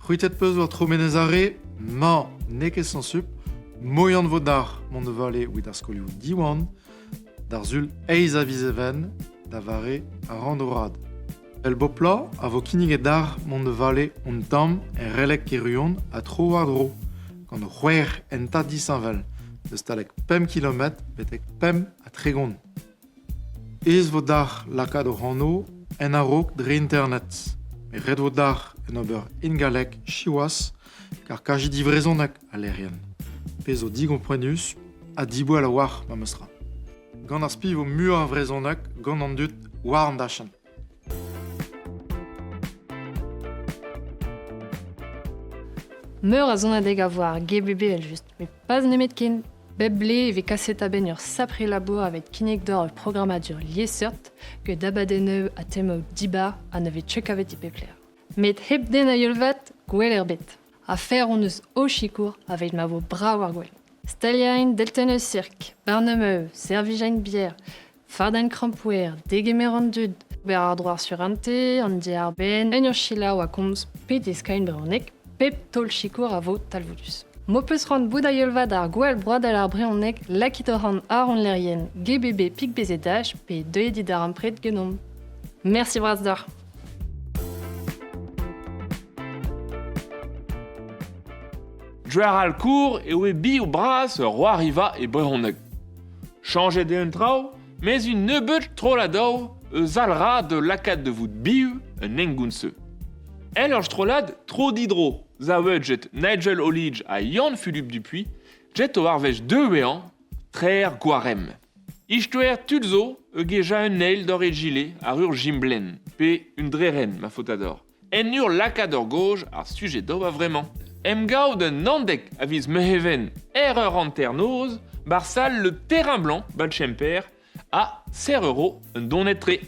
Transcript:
C'hwitet 'peus war tro Menez Are? Ma, n'eo ket sañsupl. Moian 'vo dac'h mont da vale evit ar skolioù Diwan d'ar Sul eizh a viz Even da vare ar randorad. El bopla a vo kinniget dac'h mont da vale un tamm er Releg Kerhuon ha tro-war-dro gant c'hwec'h hentad disheñvel deus talek pemp kilometr betek 35. Aes 'vo dac'h lakaat hoc'h anv en a-raok dre internet. Met ret 'vo dac'h en ober en galleg siwazh kar kazi divrezhoneg al lec'hienn. Pezh zo digomprenus ha diboell a-walc'h memes tra. Gant ar spi 'vo muioc'h a vrezhoneg gant an dud war an dachenn. Meur a sonadeg a vo ar GBB evel-just, met pas nemetken. Bep blez e vez kaset a-benn ur sapre labour aveit kinnig deoc'h ur programmadur liesseurt get abadennoù ha temoù dibar ha ne vez ket kavet e pep lec'h. Met hep den a-youl-vat, gwell ebet. Afer hon eus ho sikour aveit ma vo brav ar gwel. Staliañ deltenn eus sirk, barnemeu, servijañ bier, fardañ krampouezh, degemer an dud, ober àr-dro ar surentez, an diarbenn, en ur selaou ha komz pe deskañ brezhoneg, pep taol-sikour a vo talvoudus. M'ho peus c'hoant bout a-youl-vat ar Gouel Broadel ar Brezhoneg, lakit hoc'h anv àr hon lec'hienn GBB Pik BZH pe deuit e darempred genomp. Mersi bras deoc'h! Dre kour e oe biv bras ur c'hoariva e brezhoneg. Chañjet eo an traoù, mes un nebeud strolladoù eus all ra da lakaat da vout biv un hengoun-se. Èl ur strollad tro-didro, zaouedjet Nigel Olidge ha Yann-Fulup Dupuy, jet o arvest deueañ trer Gwarem. Istoer tud zo e gejañ un eil d'hor egile àr ur gimblenn, pe un dreren ma faota deoc'h. En ur lakaat ur gaoj ar sujet d'ober vremañ. Emgav d'un andeg a viz Mezheven er eur hanternoz bar sal Le Terrain Blanc, Balchemper, ha 7 euro un donet-tre.